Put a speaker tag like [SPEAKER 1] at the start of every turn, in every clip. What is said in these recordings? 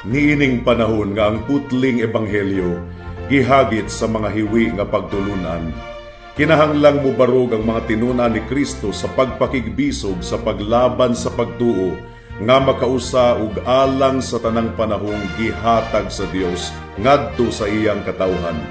[SPEAKER 1] Niining panahon nga ang putling ebanghelyo gihagit sa mga hiwi nga pagtulunan, kinahanglang mobarog ang mga tinun-an ni Kristo sa pagpakigbisog sa paglaban sa pagtuo nga makausa ug alang sa tanang panahong gihatag sa Dios ngadto sa iyang katawhan.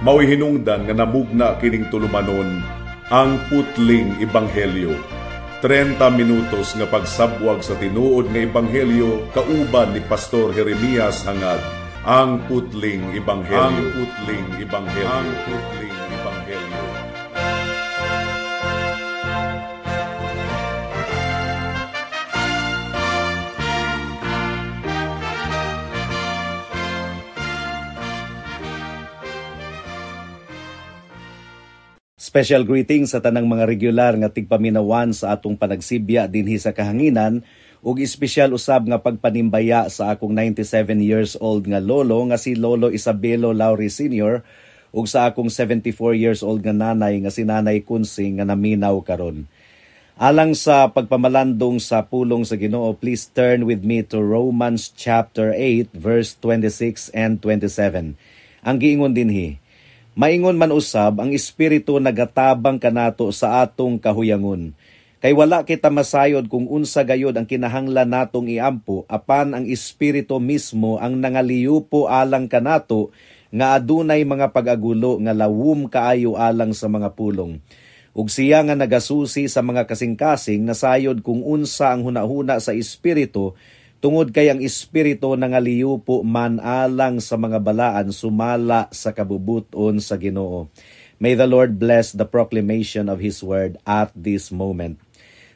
[SPEAKER 1] Mao'y hinungdan nga namugna kining tulumanon, Ang Putling Ebanghelyo. 30 minutos nga pagsabwag sa tinuod nga ebanghelyo kauban ni Pastor Jeremias Hangad. Ang Putling Ebanghelyo. Ang Putling Ebanghelyo. Ang Putling Ebanghelyo.
[SPEAKER 2] Special greetings sa tanang mga regular nga tigpaminawan sa atong panagsibya dinhi sa kahanginan ug espesyal usab nga pagpanimbaya sa akong 97 years old nga lolo nga si Lolo Isabelo Lauri Sr. ug sa akong 74 years old nga nanay nga si Nanay Kunsing nga naminaw karon. Alang sa pagpamalandong sa pulong sa Ginoo, please turn with me to Romans chapter 8 verse 26 and 27. Ang giingon dinhi, "Maingon man usab ang Espiritu nagatabang kanato sa atong kahuyangon. Kay wala kita masayod kung unsa gayod ang kinahanglan natong iampo, apan ang Espiritu mismo ang nangaliyupo alang kanato nga adunay mga pag-agulo nga lawom kaayo alang sa mga pulong. Ug siya nga nagasusi sa mga kasing-kasing nasayod kung unsa ang hunahuna sa Espiritu, tungod kay ang Espiritu nangaliyupo man alang sa mga balaan sumala sa kabubuton sa Ginoo." May the Lord bless the proclamation of His word at this moment.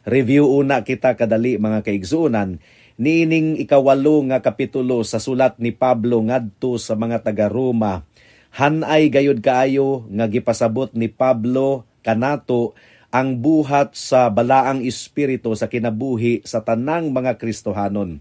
[SPEAKER 2] Review una kita kadali, mga kaigsuonan, niining 8 nga kapitulo sa sulat ni Pablo ngadto sa mga taga-Roma. Hanay gayud kaayo nga gipasabot ni Pablo kanato ang buhat sa Balaang Espiritu sa kinabuhi sa tanang mga Kristohanon.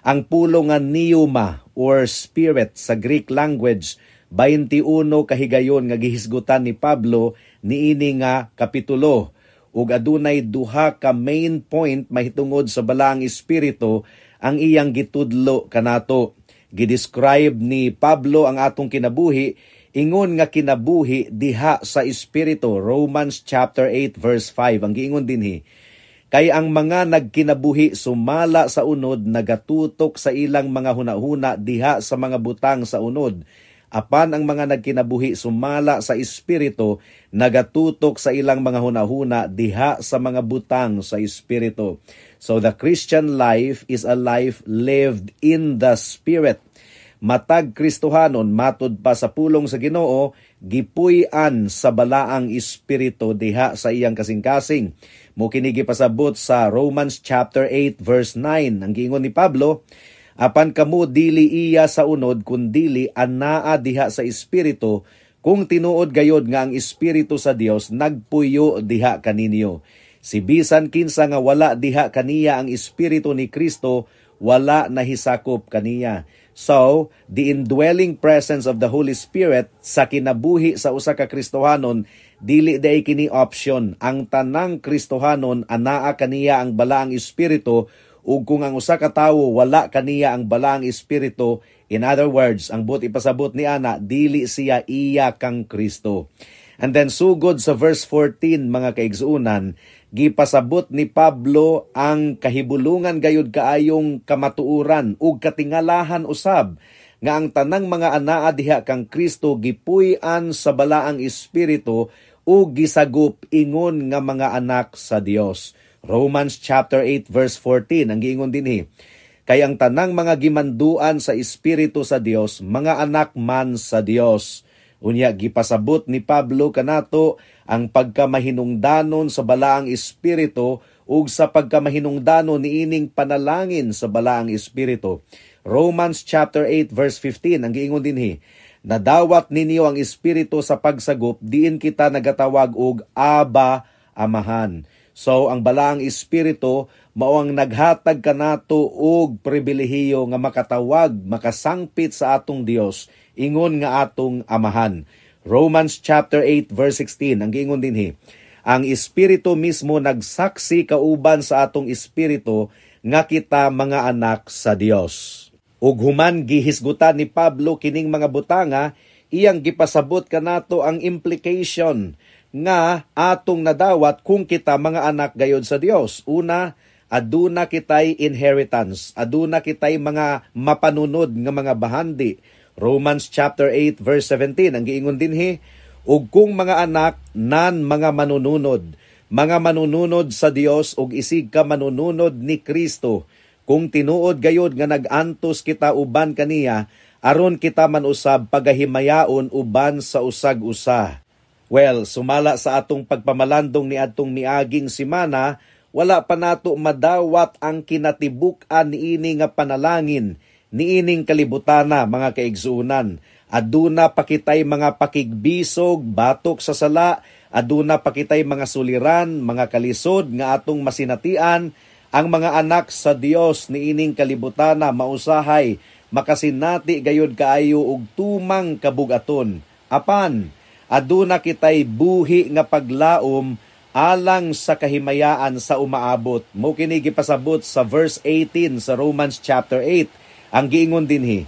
[SPEAKER 2] Ang pulo nga pneuma or spirit sa Greek language, 21 kahigayon nga gihisgutan ni Pablo niini nga kapitulo. Ug adunay duha ka main point mahitungod sa Balaang Espiritu ang iyang gitudlo kanato. Gidescribe ni Pablo ang atong kinabuhi ingon nga kinabuhi diha sa Espiritu. Romans chapter 8 verse 5 ang giingon dinhi, "Kay ang mga nagkinabuhi sumala sa unod nagatutok sa ilang mga hunahuna diha sa mga butang sa unod. Apan ang mga nagkinabuhi sumala sa Espiritu nagatutok sa ilang mga hunahuna diha sa mga butang sa Espiritu." So the Christian life is a life lived in the Spirit. Matag Kristohanon matud pa sa pulong sa Ginoo, gipuy-an sa Balaang Espiritu diha sa iyang kasing-kasing. Mo kini gipasabot sa Romans chapter 8 verse 9. Ang giingon ni Pablo, "Apan kamo dili iya sa unod kundili anaa diha sa Espiritu, kung tinuod gayod nga ang Espiritu sa Dios nagpuyo diha kaninyo. Si bisan kinsa nga wala diha kaniya ang Espiritu ni Kristo, wala nahisakop kaniya." So, the indwelling presence of the Holy Spirit sa kinabuhi sa usa ka Kristohanon, dili day kini option. Ang tanang Kristohanon anaa kaniya ang Balaang Espiritu, ug kung ang usa ka tawo wala kaniya ang Balaang Espiritu, in other words, ang buot ipasabot ni ana, dili siya iya kang Kristo. And then sugod sa verse 14, mga kaigsuonan, gipasabot ni Pablo ang kahibulungan gayud kaayong kamatuoran ug katingalahan usab nga ang tanang mga anaa diha kang Kristo gipuy-an sa Balaang Espiritu ug gisagup ingon nga mga anak sa Dios. Romans chapter 8 verse 14 ang giingon dinhi, "Kay ang tanang mga gimanduan sa Espiritu sa Dios, mga anak man sa Dios." Unya gipasabot ni Pablo kanato ang pagkamahinungdanon sa Balaang Espiritu ug sa pagkamahinungdanon niining panalangin sa Balaang Espiritu. Romans chapter 8 verse 15 ang giingon dinhi, "Nadawat ninyo ang Espiritu sa pagsagop, diin kita nagatawag og Aba, Amahan." So ang Balaang Espiritu mao ang naghatag kanato og pribilehiyo nga makatawag, makasangpit sa atong Dios ingon nga atong Amahan. Romans chapter 8 verse 16 ang giingon dinhi, "Ang Espiritu mismo nagsaksi kauban sa atong espiritu nga kita mga anak sa Dios." Ug human gihisgutan ni Pablo kining mga butanga, iyang gipasabot kanato ang implication nga atong nadawat kung kita mga anak gayod sa Dios. Una, aduna kitay inheritance, aduna kitay mga mapanunod nga mga bahandi. Romans chapter 8 verse 17 ang giingon dinhi, ug kung mga anak nan mga manununod sa Dios ug isig ka manununod ni Kristo, kung tinuod gayod nga nag-antos kita uban kaniya, aron kita man usab pagahimayaon uban sa usag usa. Well, sumala sa atong pagpamalandong ni adtong miaging simana, wala pa nato madawat ang kinatibuk-an niini nga panalangin niining kalibutana, mga kaigsuonan. Aduna pa kitay mga pakigbisog batok sa sala, aduna pa kitay mga suliran, mga kalisod nga atong masinatian. Ang mga anak sa Dios niining kalibutana mausahay makasinati gayod kaayo og tumang kabugaton. Apan aduna kitay buhi nga paglaom alang sa kahimayaan sa umaabot. Mo kini gipasabot sa verse 18 sa Romans chapter 8. Ang giingon dinhi,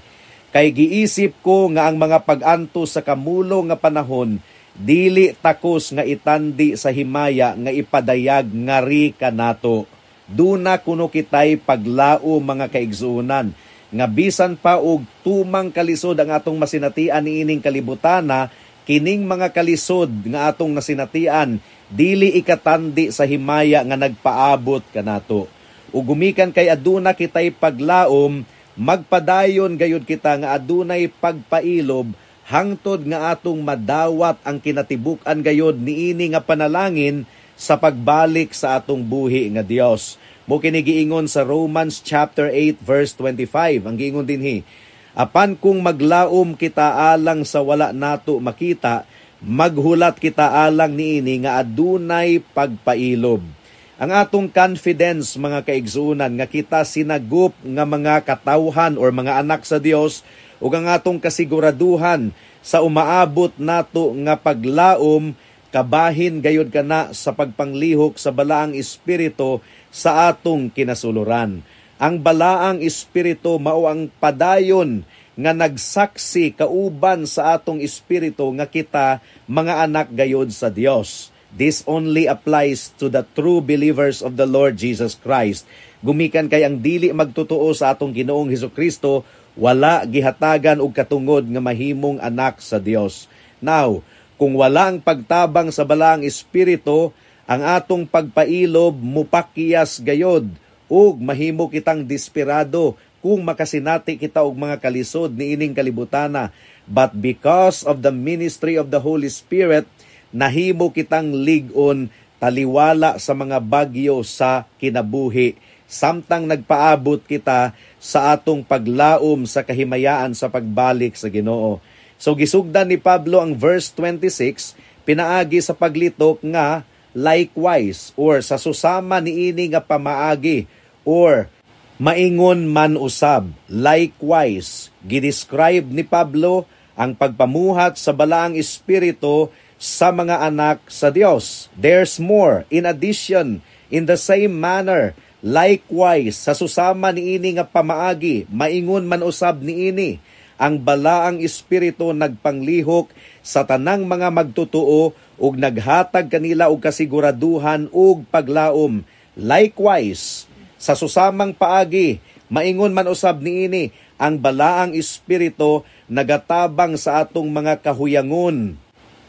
[SPEAKER 2] kay giisip ko nga ang mga pag-antos sa kamulo nga panahon dili takos nga itandi sa himaya nga ipadayag ngari kanato. Duna kuno kitay paglao, mga kaigsuonan, nga bisan pa og tumang kalisod ang atong masinatian niining kalibutana, kining mga kalisod nga atong nasinatian dili ikatandi sa himaya nga nagpaabot kanato. Ug gumikan kay aduna kitay paglaom, magpadayon gayud kita nga adunay pagpailob hangtod nga atong madawat ang kinatibuk-an gayod niini nga panalangin sa pagbalik sa atong buhi nga Dios. Mo kini giingon sa Romans chapter 8 verse 25. Ang giingon dinhi, apan kung maglaom kita alang sa wala nato makita, maghulat kita alang niini nga adunay pagpailob. Ang atong confidence, mga kaigsuonan, nga kita sinagup nga mga katawhan or mga anak sa Dios ug ang atong kasiguraduhan sa umaabot nato nga paglaom kabahin gayud kana sa pagpanglihok sa Balaang Espiritu sa atong kinasuluran. Ang Balaang Espiritu mao ang padayon nga nagsaksi kauban sa atong espiritu nga kita mga anak gayod sa Dios. This only applies to the true believers of the Lord Jesus Christ. Gumikan kay ang dili magtotoo sa atong Ginoong Hesukristo, wala gihatagan og katungod nga mahimong anak sa Dios. Now, kung wala ang pagtabang sa Balaang Espiritu, ang atong pagpailob mupakyas gayod ug mahimo kitang desperado kung makasinati kita og mga kalisod niining kalibutana. But because of the ministry of the Holy Spirit, nahimo kitang lig-on taliwala sa mga bagyo sa kinabuhi, samtang nagpaabot kita sa atong paglaom sa kahimayaan sa pagbalik sa Ginoo. So gisugdan ni Pablo ang verse 26 pinaagi sa paglitok nga likewise or sa susama niini nga pamaagi or maingon man usab. Likewise, gidescribe ni Pablo ang pagpamuhat sa Balaang Espiritu sa mga anak sa Dios. There's more. In addition, in the same manner, likewise, sa susama niini nga pamaagi, maingon man usab niini, ang Balaang Espiritu nagpanglihok sa tanang mga magtotoo ug naghatag kanila og kasiguraduhan ug paglaom. Likewise, sa susamang paagi, maingon man usab niini, ang Balaang Espiritu nagatabang sa atong mga kahuyangon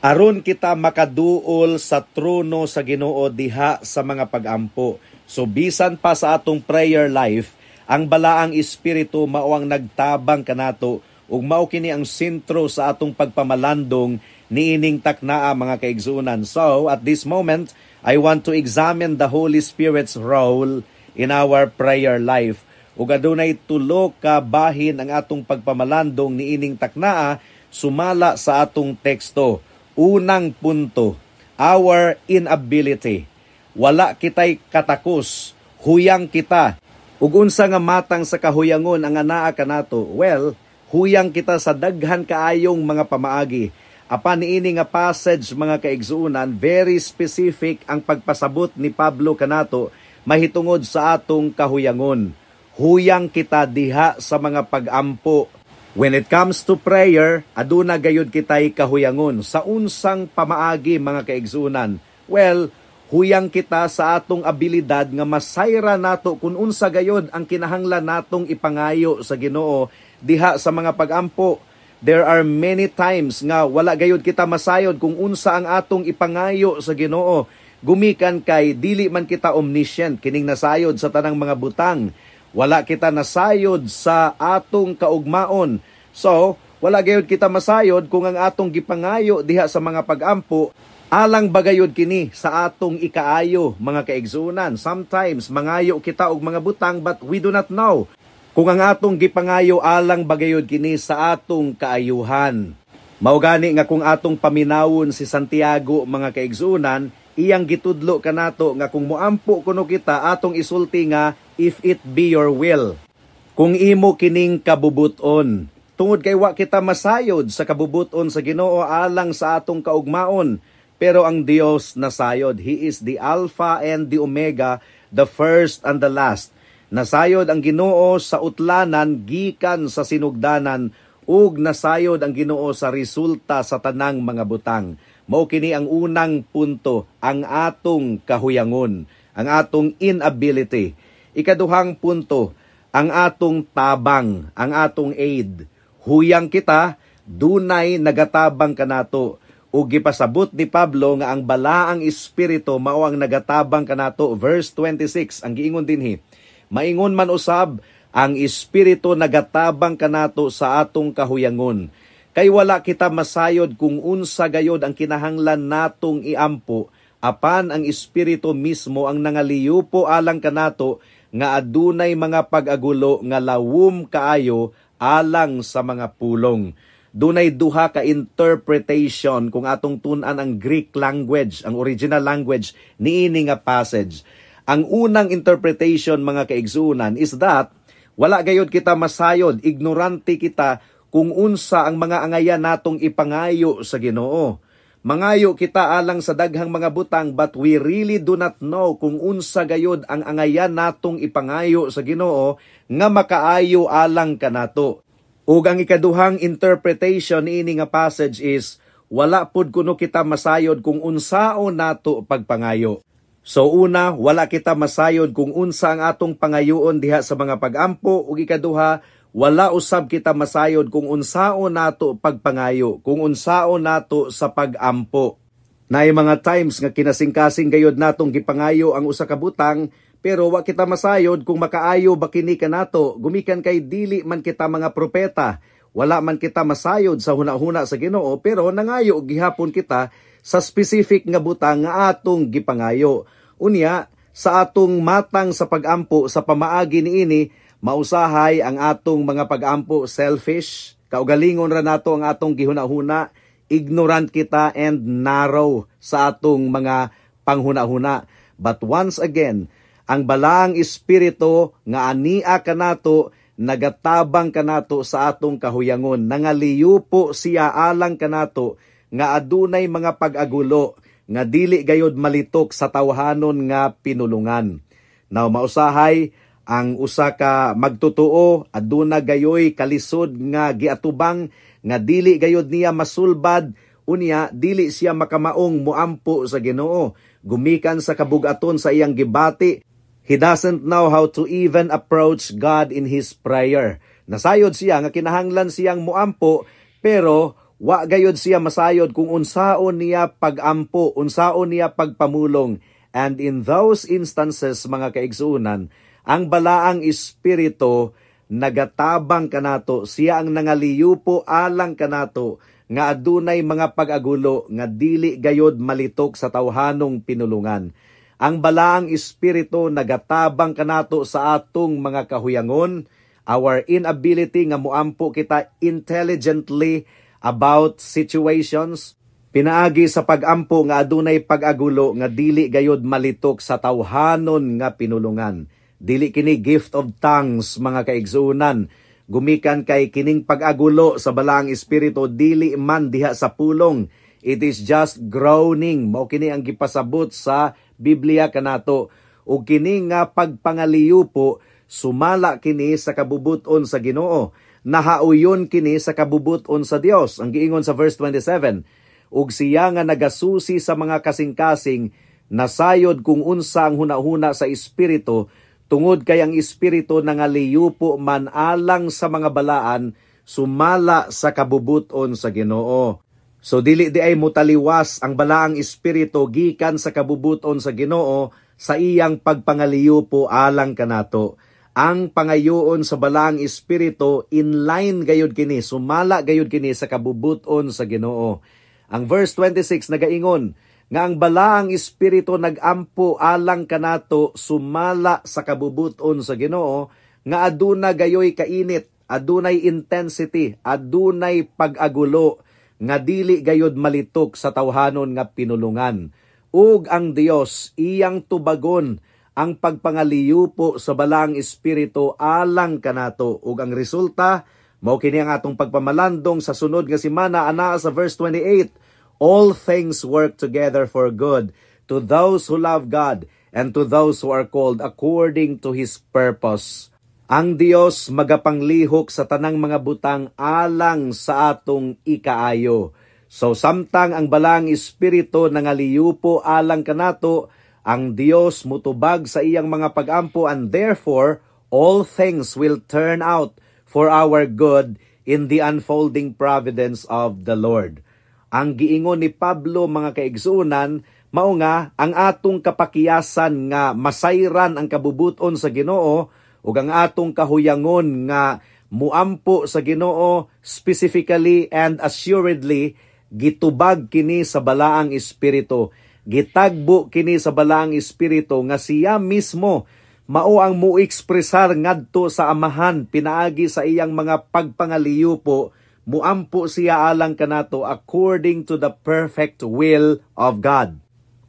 [SPEAKER 2] aron kita makaduol sa trono sa Ginoo diha sa mga pagampo. So bisan pa sa atong prayer life, ang Balaang Espiritu mao ang nagtabang kanato ug mao kini ang sentro sa atong pagpamalandong niining taknaa, mga kaigsuonan. So at this moment, I want to examine the Holy Spirit's role in our prayer life. Ug adunay tulo ka bahin ang atong pagpamalandong niining taknaa sumala sa atong teksto. Unang punto, our inability. Wala kitay katakos, huyang kita. Ug unsa nga matang sa kahuyangon ang anaa kanato? Well, huyang kita sa daghan kaayong mga pamaagi. Apan niini nga passage, mga kaigsuonan, very specific ang pagpasabot ni Pablo kanato mahitungod sa atong kahuyangon. Huyang kita diha sa mga pagampo. When it comes to prayer, aduna gayud kitay kahuyangon. Sa unsang pamaagi, mga kaigsunan? Well, huyang kita sa atong abilidad nga masayra nato kung unsa gayod ang kinahanglan natong ipangayo sa Ginoo diha sa mga pagampo. There are many times nga wala gayud kita masayod kung unsa ang atong ipangayo sa Ginoo. Gumikan kay dili man kita omniscient, kining nasayod sa tanang mga butang. Wala kita nasayod sa atong kaugmaon. So, wala gayud kita masayod kung ang atong gipangayo diha sa mga pagampo alang bagayod kini sa atong ikaayo, mga kaigsunan. Sometimes mangayo kita og mga butang, but we do not know kung ang atong gipangayo alang bagayod kini sa atong kaayuhan. Mao gani nga kung atong paminawon si Santiago, mga kaigsunan, iyang gitudlo kanato nga kung moampo kuno kita, atong isulti nga "if it be your will." Kung imo kining kabubuton. Tungod kay wa kita masayod sa kabubuton sa Ginoo alang sa atong kaugmaon. Pero ang Dios nasayod. He is the Alpha and the Omega, the first and the last. Nasayod ang Ginoo sa utlanan gikan sa sinugdanan ug nasayod ang Ginoo sa resulta sa tanang mga butang. Mao kini ang unang punto, ang atong kahuyangon, ang atong inability. Ikaduhang punto, ang atong tabang, ang atong aid. Huyang kita, dunay nagatabang kanato. Ug gipasabot ni Pablo nga ang Balaang Espiritu mao ang nagatabang kanato. Verse 26, ang giingon dinhi: "Maingon man usab, ang Espiritu nagatabang kanato sa atong kahuyangon. Kay wala kita masayod kung unsa gayod ang kinahanglan natong iampo, apan ang Espiritu mismo ang nangaliyupo alang kanato nga adunay mga pag-agulo nga lawom kaayo alang sa mga pulong." Dunay duha ka interpretation kung atong tun-an ang Greek language, ang original language niini nga passage. Ang unang interpretation, mga kaigsunan, is that wala gayod kita masayod, ignorante kita kung unsa ang mga angayan natong ipangayo sa Ginoo. Mangayo kita alang sa daghang mga butang, but we really do not know kung unsa gayod ang angayan natong ipangayo sa Ginoo nga makaayo alang kanato. Ug ang ikaduhang interpretation niini nga passage is wala pud kuno kita masayod kung unsaon nato pagpangayo. So una, wala kita masayod kung unsa ang atong pangayoon diha sa mga pagampo, ug ikaduha, wala usab kita masayod kung unsaon nato pagpangayo, kung unsaon nato sa pagampo. Naay mga times nga kinasingkasing gayod natong gipangayo ang usa ka butang, pero wa kita masayod kung makaayo ba kini kanato, gumikan kay dili man kita mga propeta. Wala man kita masayod sa hunahuna sa Ginoo, pero nangayo gihapon kita sa specific nga butang nga atong gipangayo. Unya, sa atong matang sa pagampo sa pamaagi niini, mausahay ang atong mga pagampo selfish, kaugalingon ra nato ang atong gihuna-huna, ignorant kita and narrow sa atong mga panghuna-huna. But once again, ang Balaang Espiritu nga ania kanato nagatabang kanato sa atong kahuyangon. Nangaliyupo siya alang kanato nga adunay mga pag-agulo nga dili gayod malitok sa tawhanon nga pinulungan. Now, mausahay ang usa ka magtotoo aduna gayoy kalisod nga giatubang nga dili gayod niya masulbad, unya dili siya makamaong muampo sa Ginoo gumikan sa kabugaton sa iyang gibati. He doesn't know how to even approach God in his prayer. Nasayod siya nga kinahanglan siyang muampo, pero wa gayod siya masayod kung unsaon niya pagampo, unsaon niya pagpamulong. And in those instances, mga kaigsuunan, ang Balaang Espiritu nagatabang kanato, siya ang nangaliyupo alang kanato nga adunay mga pag-agulo nga dili gayod malitok sa tawhanong pinulungan. Ang Balaang Espiritu nagatabang kanato sa atong mga kahuyangon, our inability nga muampo kita intelligently about situations, pinaagi sa pagampo nga adunay pag-agulo nga dili gayod malitok sa tawhanon nga pinulungan. Dili kini gift of tongues, mga kaigsuunan. Gumikan kay kining pag-agulo sa Balaang Espiritu dili man diha sa pulong. It is just groaning. Mao kini ang gipasabot sa Biblia kanato. Ug kini nga pagpangaliyupo Sumala kini sa kabubuton sa Ginoo. Nahauyon kini sa kabubuton sa Dios. Ang giingon sa verse 27, ug siya nga nagasusi sa mga kasing-kasing nasayod kung unsa ang hunahuna sa Espiritu, tungod kay ang Espiritu nangaliyupo man alang sa mga balaan sumala sa kabubuton sa Ginoo. So dili di ay mutaliwas ang balaang espiritu gikan sa kabubuton sa Ginoo sa iyang pagpangaliyupo alang kanato. Ang pangayoon sa balaang espiritu, in line gayud kini, sumala gayud kini sa kabubuton sa Ginoo. Ang verse 26 nagaingon nga ang balaang espiritu nagampo alang kanato sumala sa kabubuton sa Ginoo, nga aduna gayoy kainit, adunay intensity, adunay pag-agulo nga dili gayod malitok sa tawhanon nga pinulungan. Ug ang Dios iyang tubagon ang pagpangaliyupo sa balaang espiritu alang kanato, ug ang resulta mao kini ang atong pagpamalandong sa sunod nga semana anaa sa verse 28. All things work together for good to those who love God and to those who are called according to His purpose. Ang Dios magapanglihok sa tanang mga butang alang sa atong ikaayo. So samtang ang balaang espiritu nangaliyupo alang kanato, ang Dios mutubag sa iyang mga pagampo, and therefore all things will turn out for our good in the unfolding providence of the Lord. Ang giingon ni Pablo, mga kaigsuonan, mao nga ang atong kapakiyasan nga masayran ang kabubuton sa Ginoo ug ang atong kahuyangon nga muampo sa Ginoo specifically and assuredly, gitubag kini sa balaang espiritu. Gitagbo kini sa balaang espiritu nga siya mismo mao ang muekspresar ngadto sa Amahan pinaagi sa iyang mga pagpangaliyupo. Muampo siya alang kanato according to the perfect will of God.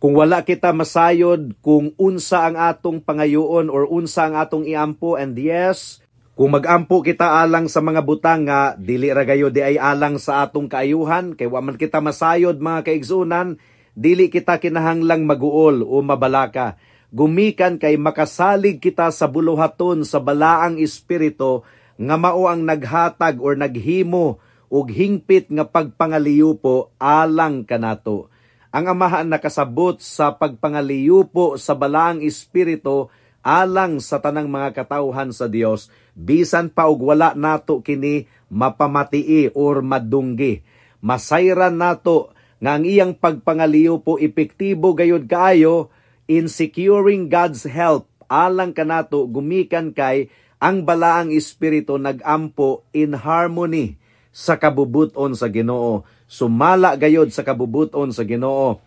[SPEAKER 2] Kung wala kita masayod kung unsa ang atong pangayoon or unsa ang atong iampo, and yes, kung magampo kita alang sa mga butang nga dili ra gayud di ay alang sa atong kaayuhan, kay wa man kita masayod, mga kaigsuonan, dili kita kinahanglang maguol o mabalaka. Gumikan kay makasalig kita sa buluhaton sa balaang espiritu nga mao ang naghatag or naghimo og hingpit nga pagpangaliyupo alang kanato. Ang Amahan nakasabot sa pagpangaliyupo sa balaang espiritu alang sa tanang mga katawhan sa Dios, bisan pa og wala nato kini mapamatii or madunggi. Masayran nato nga ang iyang pagpangaliyupo epektibo gayud kaayo in securing God's help alang kanato, gumikan kay ang balaang espiritu nagampo in harmony sa kabubuton sa Ginoo, sumala gayod sa kabubuton sa Ginoo.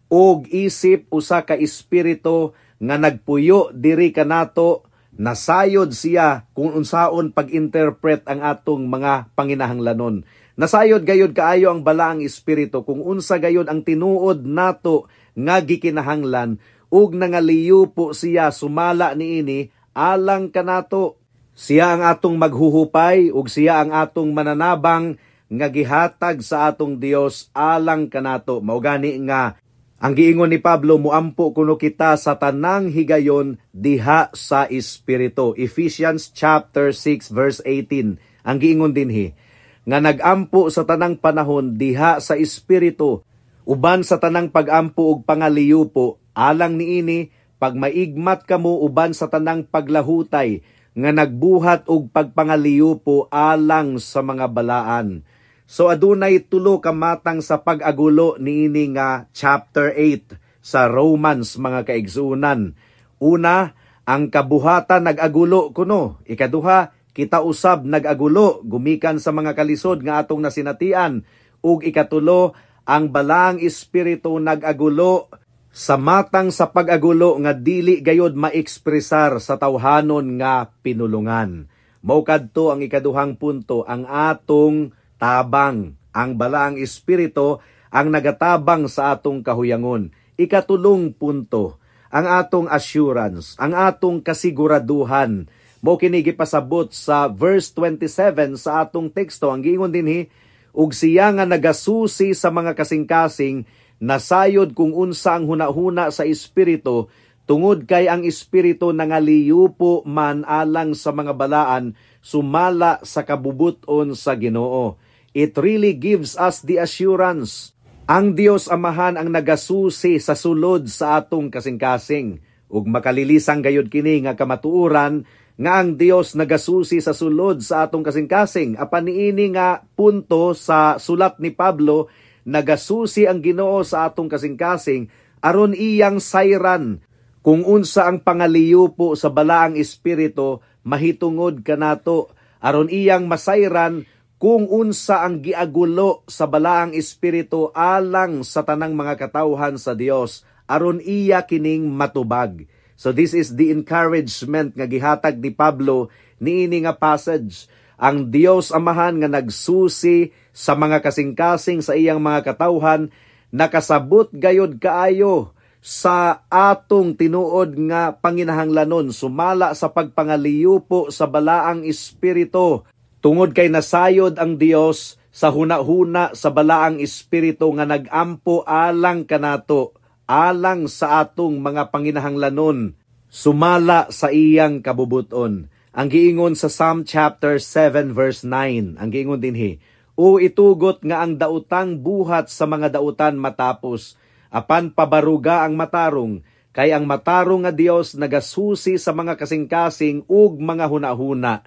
[SPEAKER 2] Og isip usa ka espiritu nga nagpuyo diri kanato, nasayod siya kung unsaon pag-interpret ang atong mga panginahanglanon. Nasayod gayod kaayo ang balaang espiritu kung unsa gayod ang tinuod nato nga gikinahanglan, ug nangaliyupo siya sumala niini alang kanato. Siya ang atong maghuhupay ug siya ang atong mananabang nga gihatag sa atong Dios alang kanato. Mao gani nga ang giingon ni Pablo, muampo kuno kita sa tanang higayon diha sa espiritu. Ephesians chapter 6 verse 18. Ang giingon dinhi nga nagampo sa tanang panahon diha sa espiritu uban sa tanang pagampo ug pangaliyupo alang niini, pagmaigmat kamo uban sa tanang paglahutay nga nagbuhat og pagpangaliyupo alang sa mga balaan. So adunay tulo ka matang sa pag-agulo niini nga chapter 8 sa Romans, mga kaigsuonan. Una, ang kabuhatan nag-agulo kuno. Ikaduha, kita usab nag-agulo gumikan sa mga kalisod nga atong nasinatian. Ug ikatulo, ang balaang espiritu nag-agulo sa matang sa pag-agulo nga dili gayod maekspresar sa tawhanon nga pinulungan. Mao kadto ang ikaduhang punto, ang atong tabang. Ang balaang espiritu ang nagatabang sa atong kahuyangon. Ikatulong punto, ang atong assurance, ang atong kasiguraduhan. Mao kini gipasabot sa verse 27 sa atong teksto. Ang giingon dinhi, ug siya nga nagasusi sa mga kasing-kasing nasayod kung unsa ang hunahuna sa espiritu, Tungod kay ang Espiritu nangaliyupo man alang sa mga balaan sumala sa kabubuton sa Ginoo. It really gives us the assurance. Ang Dios Amahan ang nagasusi sa sulod sa atong kasing-kasing. Ug makalilisang gayud kini nga kamatuoran nga ang Dios nagasusi sa sulod sa atong kasing-kasing. Apan niini nga punto sa sulat ni Pablo, nagasusi ang Ginoo sa atong kasing-kasing aron iyang sayran kung unsa ang pangaliyupo sa balaang espiritu mahitungod kanato, aron iyang masayran kung unsa ang giagulo sa balaang espiritu alang sa tanang mga katawhan sa Dios, aron iya kining matubag. So this is the encouragement nga gihatag ni Pablo niini nga passage. Ang Dios Amahan nga nagsusi sa mga kasing-kasing sa iyang mga katawhan, nakasabot gayod kaayo sa atong tinuod nga panginahanglanon sumala sa pagpangaliyupo sa balaang espiritu, tungod kay nasayod ang Dios sa huna-huna sa balaang espiritu nga nagampo alang kanato, alang sa atong mga panginahanglanon sumala sa iyang kabubuton. Ang giingon sa Psalm chapter 7 verse 9, ang giingon dinhi, "O itugot nga ang daotang buhat sa mga dautan matapos, apan pabaruga ang matarong, kay ang matarong nga Dios nagasusi sa mga kasing-kasing ug mga hunahuna."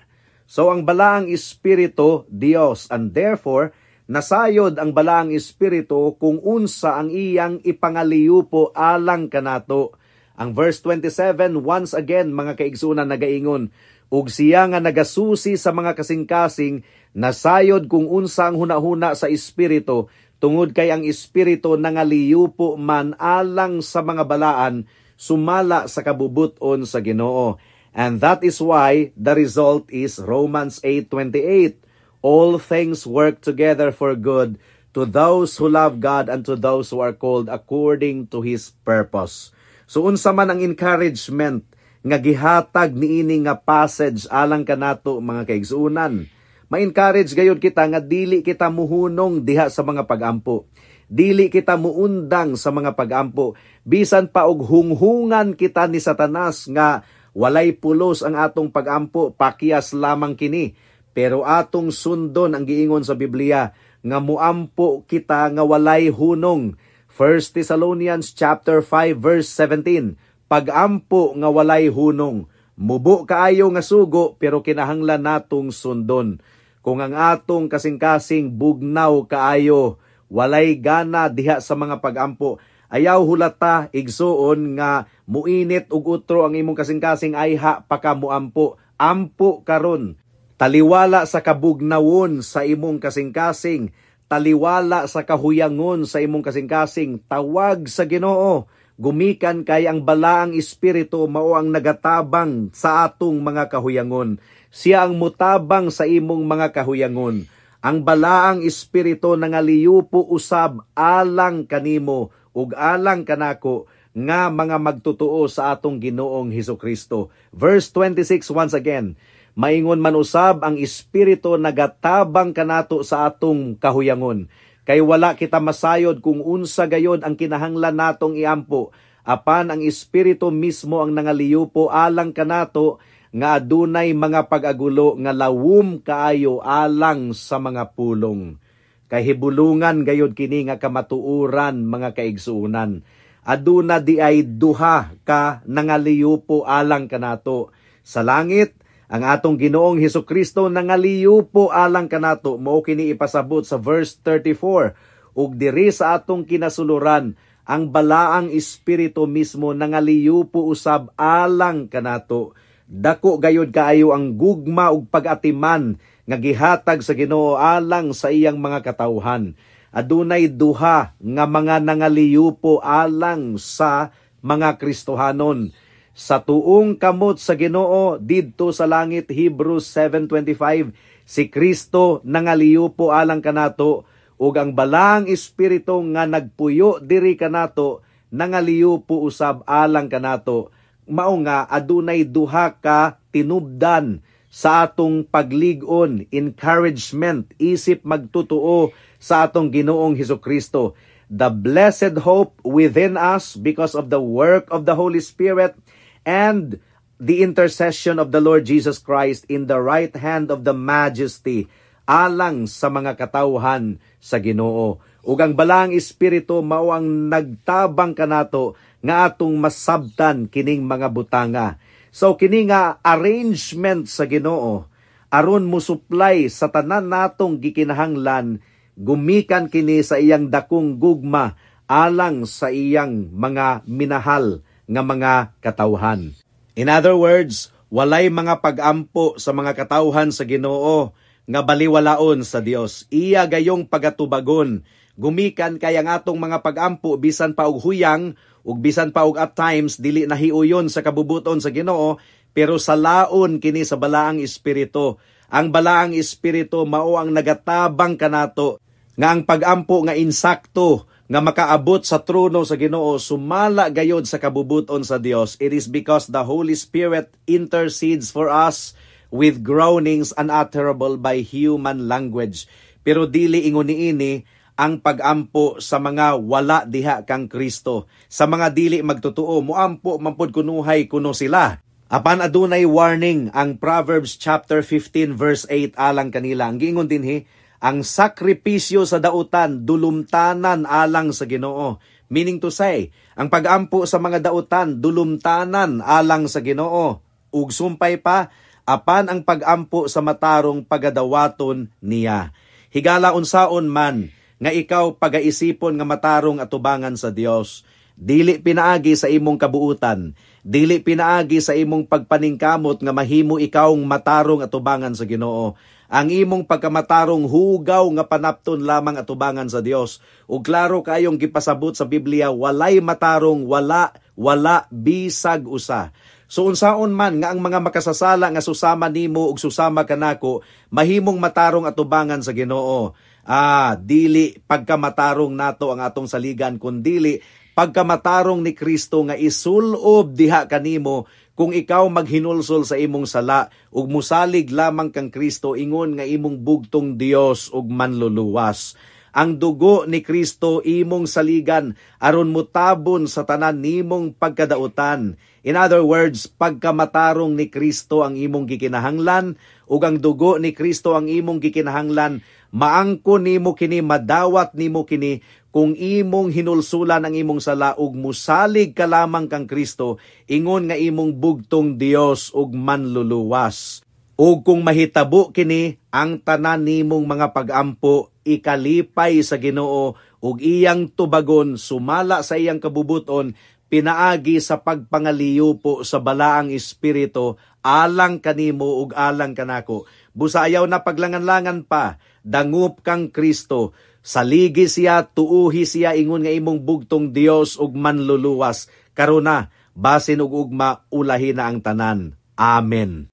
[SPEAKER 2] So ang balaang espiritu Dios, and therefore nasayod ang balaang espiritu kung unsa ang iyang ipangaliyupo alang kanato. Ang verse 27 once again, mga kaigsunan, nagaingon, "Ug siya nga nagasusi sa mga kasing-kasing nasayod kung unsa ang hunahuna sa espiritu, tungod kay ang espiritu nangaliyupo man alang sa mga balaan sumala sa kabubuton sa Ginoo." And that is why the result is Romans 8:28. "All things work together for good to those who love God and to those who are called according to His purpose." So unsa man ang encouragement nga gihatag niini nga passage alang kanato, mga kaigsuonan? Ma-encourage gayud kita nga dili kita muhunong diha sa mga pagampo. Dili kita muundang sa mga pagampo. Bisan pa og hunghungan kita ni Satanas nga walay pulos ang atong pagampo, pakyas lamang kini. Pero atong sundon ang giingon sa Biblia nga muampo kita nga walay hunong. 1 Thessalonians chapter 5 verse 17. Pagampo nga walay hunong. Mubo kaayo nga sugo, pero kinahanglan natong sundon. Kung ang atong kasing-kasing bugnaw kaayo, walay gana diha sa mga pagampo, ayaw hulata, igsuon, nga muinit ug utro ang imong kasing-kasing ayha pa ka muampo. Ampo karon. Taliwala sa kabugnawon sa imong kasing-kasing, taliwala sa kahuyangon sa imong kasing-kasing, tawag sa Ginoo. Gumikan kay ang balaang espiritu mao ang nagatabang sa atong mga kahuyangon. Siya ang mutabang sa imong mga kahuyangon. Ang balaang espiritu nangaliyupo usab alang kanimo ug alang kanako nga mga magtotoo sa atong Ginoong Hesus Kristo. Verse 26 once again, maingon man usab ang espiritu nagatabang kanato sa atong kahuyangon. Kay wala kita masayod kung unsa gayod ang kinahanglan natong iampo, apan ang espiritu mismo ang nangaliyupo alang kanato nga adunay mga pag-agulo nga lawom kaayo alang sa mga pulong. Kay hibulungan gayod kini nga kamatuoran, mga kaigsuonan. Aduna di ay duha ka nangaliyupo alang kanato. Sa langit, ang atong Ginoong Hesus Kristo nangaliyupo alang kanato, mao kini ipasabot sa verse 34. Ug diri sa atong kinasuluran, ang balaang espiritu mismo nangaliyupo usab alang kanato. Dako gayod kaayo ang gugma ug pag-atiman nga gihatag sa Ginoo alang sa iyang mga katawhan. Adunay duha nga mga nangaliyupo alang sa mga Kristohanon. Sa tuong kamot sa Ginoo didto sa langit, Hebrews 7:25, si Kristo nangaliyupo alang kanato, ug ang balaang espiritu nga nagpuyo diri kanato nangaliyupo usab alang kanato. Mao nga adunay duha ka tinubdan sa atong paglig-on, encouragement isip magtotoo sa atong Ginoong Hesus Kristo. the blessed hope within us because of the work of the Holy Spirit and the intercession of the Lord Jesus Christ in the right hand of the Majesty alang sa mga katawhan sa Ginoo. Ug ang Balaang Espiritu mao ang nagtabang kanato nga atong masabtan kining mga butanga. So kini nga arrangement sa Ginoo aron mo-supply sa tanan natong gikinahanglan, gumikan kini sa iyang dakong gugma alang sa iyang mga minahal nga mga katawhan. In other words, walay mga pagampo sa mga katawhan sa Ginoo nga baliwalaon sa Dios. Iya gayong pagatubagon. Gumikan kay ang atong mga pagampo, bisan pa og huyang ug bisan pa og at times dili nahiuyon sa kabubuton sa Ginoo, pero salaon kini sa Balaang Espiritu. Ang Balaang Espiritu mao ang nagatabang kanato nga ang pagampo nga insakto nga makaabot sa trono sa Ginoo sumala gayod sa kabubuton sa Dios. It is because the Holy Spirit intercedes for us with groanings unutterable by human language. Pero dili ingon niini ang pagampo sa mga wala diha kang Kristo. Sa mga dili magtotoo, muampo man pud kunuhay kuno sila. Apan adunay warning ang Proverbs chapter 15 verse 8 alang kanila. Ang giingon dinhi, ang sakripisyo sa dautan dulumtanan alang sa Ginoo. Meaning to say, ang pagampo sa mga dautan dulumtanan alang sa Ginoo. Ug sumpay pa, apan ang pagampo sa matarong pagadawaton niya. Higala, unsaon man nga ikaw pagaisipon nga matarong atubangan sa Dios, dili pinaagi sa imong kabuutan, dili pinaagi sa imong pagpaningkamot nga mahimo ikawng matarong atubangan sa Ginoo. Ang imong pagkamatarong, hugaw nga panapton lamang atubangan sa Dios. Ug klaro kayong gipasabot sa Biblia, walay matarong, wala, wala bisag usa. So unsaon man nga ang mga makasasala nga susama nimo ug susama kanako mahimong matarong atubangan sa Ginoo? Ah, dili pagkamatarong nato ang atong saligan, kundili pagkamatarong ni Kristo nga isulob diha kanimo kung ikaw maghinulsol sa imong sala ug musalig lamang kang Kristo ingon nga imong bugtong Dios ug Manluluwas. Ang dugo ni Kristo imong saligan aron mutabon sa tanan nimong pagkadautan. In other words, pagkamatarong ni Kristo ang imong gikinahanglan ug ang dugo ni Kristo ang imong gikinahanglan. Maangko nimo kini, madawat nimo kini kung imong hinulsulan ang imong sala ug musalig ka lamang kang Kristo ingon nga imong bugtong Dios ug Manluluwas. Ug kung mahitabo kini, ang tanan nimong mga pagampo ikalipay sa Ginoo ug iyang tubagon sumala sa iyang kabubuton pinaagi sa pagpangaliyupo sa Balaang Espiritu alang kanimo ug alang kanako. Busa ayaw na paglangan-langan pa, dangup kang Kristo. Saligi siya, tuuhi siya ingon nga imong bugtong Dios ug Manluluwas. Karuna, basin ug ugma, ulahi na ang tanan. Amen.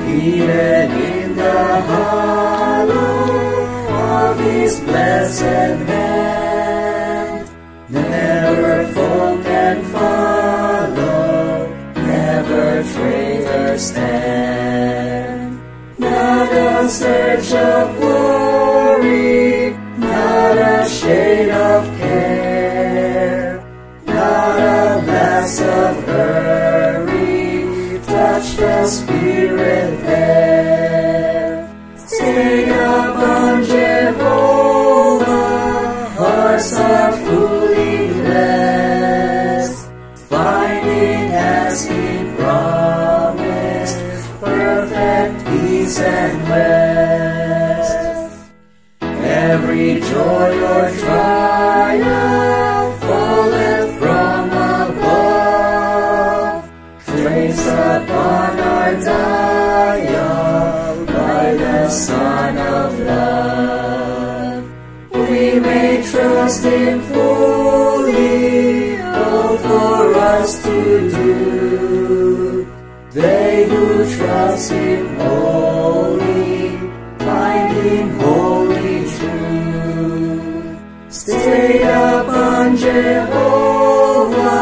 [SPEAKER 3] Even in the hollow of His blessed hand, never foe can follow, never traitor stand. Not a surge of glory, not a shade of care, not a blast of hurry, touch the spirit there. Stay upon Jehovah, hearts are fully blessed, finding as He promised, perfect peace and rest. Every joy or trial falleth from above, traced upon our dial by the Son of Love. We may trust Him fully, all for us to do. They who trust Him wholly, find Him wholly true. Stay upon Jehovah,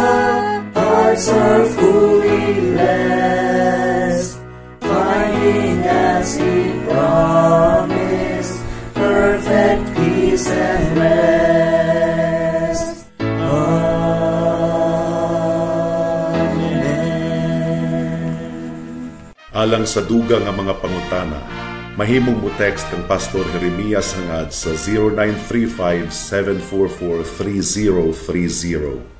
[SPEAKER 3] hearts are fully blessed, finding as He promised, perfect peace and rest.
[SPEAKER 1] Alang sa dugang nga mga pangutana, mahimong mo text kang Pastor Jeremias Hangad sa 0935 744 3030.